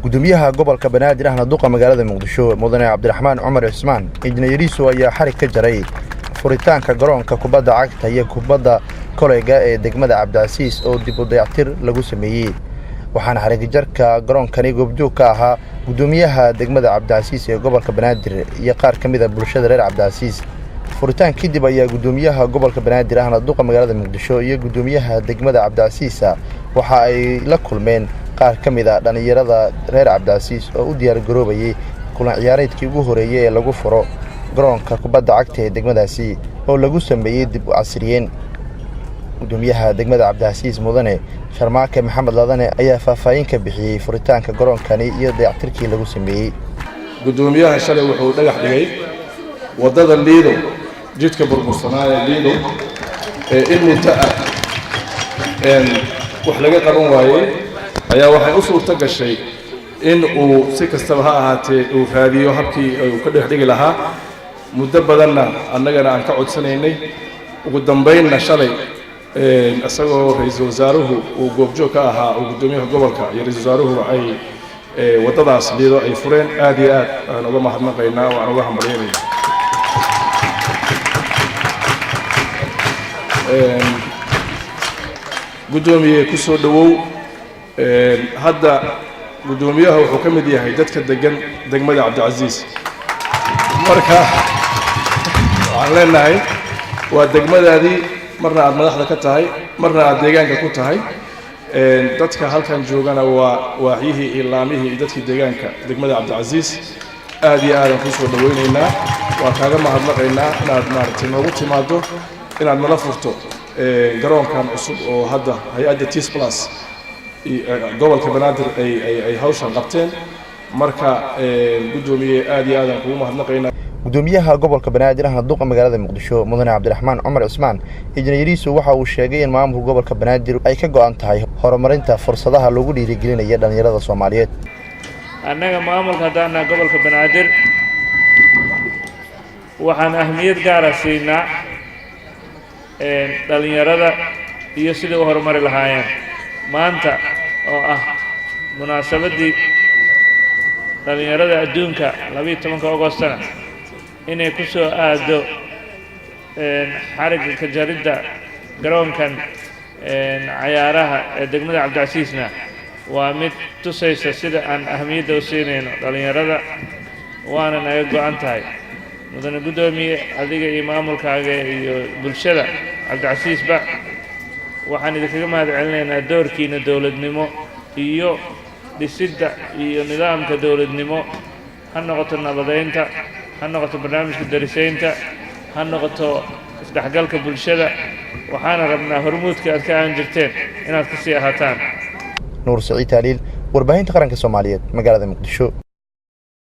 Gudoomiyaha gobolka Banaadir ahna duqa magaalada Muqdisho, Mudane Cabdiraxmaan Cumar Cismaan Injineer Yariisow, ayaa xarig ka jaray furitaanka garoonka kubadda cagta iyo kubadda koleyga ee degmada Cabdicasiis oo dib u dayactir lagu sameeyey. Waxaana xarigjarka garoonkani goobjoog ka ahaa gudoomiyaha degmada Cabdicasiis ee gobolka Banaadir iyo qaar ka mid a bulshada reer Cabdicasiis. Furitaan kadib ayaa gudoomiyaha gobolka Banaadir ahna duqa magaalada Muqdisho iyo gudoomiyaha degmada Cabdicasiisa waxa ay la kulmeen qaar ka mid a dhallinyarada reer Cabdicasiis oo u diyaar garoobayay kulan ciyaareedkii ugu horeeyey ee lagu furo garoonka kubadda cagta ee degmadaasi oo lagu sameeyey dib u casriyeen. Gudoomiyaha degmada Cabdicasiis, Mudane Sharmaake Maxamed Ladane, ayaa faahfaahin ka bixiyey furitaanka garoonkani iyo dayactirkii lagu sameeyey. Gudoomiyaha shalay wuxuu dhagax dhigay waddada Liido, jidka burbursanaa ee Liido ee in muddo ah wax laga qaban waayey, ayaa waxay u suurto gashay in uu si kastaba ha ahaatee uu raadiyo habkii uu ka dhex dhigi lahaa. Muddo badanna annagana aan ka codsanaynay. Ugu dambaynna shalay, isagoo ra-iisul wasaaruhu uu goobjoog ka ahaa oo guddoomiyaha gobolka iyo ra-isul wasaaruhuba ay waddadaas Liido ay fureen, aad iyo aad aan uga mahadnaqaynaa oo aan uga hambalyaynayna. Guddoomiye, ku soo dhowow. Hadda guddoomiyaha wuxuu ka mid yahay dadka degan degmada Cabdicasiis. Marka waxaan leenahay waa degmadaadii, marna aad madaxda ka tahay, marna aad deegaanka ku tahay. Dadka halkan joogana waa waaxyihii iyo laamihii iyo dadkii deegaanka degmada Cabdicasiis. Aad iyo aadaan kuu soo dhowaynaynaa, waa kaaga mahadnaqaynaa inaad maaragtay noogu timaaddo inaad nala furto garoonkan cusub oo hadda hay-adda Tis Plus gobolka Banaadir ay hawshan qabteen. Marka guddoomiye, aad iyo aadaan kugu mahadnaqaynaa. Gudoomiyaha gobolka Banaadir ahna duqa magaalada Muqdisho, Mudane Cabdiraxmaan Cumar Cismaan Injineer Yariisow, waxa uu sheegay in maamulka gobolka Banaadir ay ka go'an tahay horumarinta fursadaha lagu dhiirigelinaya dhallinyarada Soomaaliyeed. Annaga maamulka haddaannaha gobolka Banaadir waxaan ahmiyad gaara siinaa dhallinyarada iyo sidai u horumari lahaayeen. Maanta oo ah munaasabaddii dhallinyarada adduunka, 12-ka Ogostana, inay ku soo aaddo xarigga ka jaridda garoonkan cayaaraha ee degmada Cabdicasiisna waa mid tusaysa sida aan ahmiyadda u siinayno dhallinyarada, waana naga go'an tahay. Mudane guddoomiye, adiga iyo maamulkaaga iyo bulshada Cabdicasiisba waxaan idinkaga mahad celinaynaa doorkiina dowladnimo iyo dhisidda iyo nidaamka dowladnimo, ha noqoto nabadeynta, ha noqoto barnaamijka darisaynta, ha noqoto isdhexgalka bulshada. Waxaana rabnaa hormuudka aad ka aan jirteen inaad ka sii ahaataan. Nuur Saciid Taaliil, warbaahinta qaranka Soomaaliyeed, magaalada Muqdisho.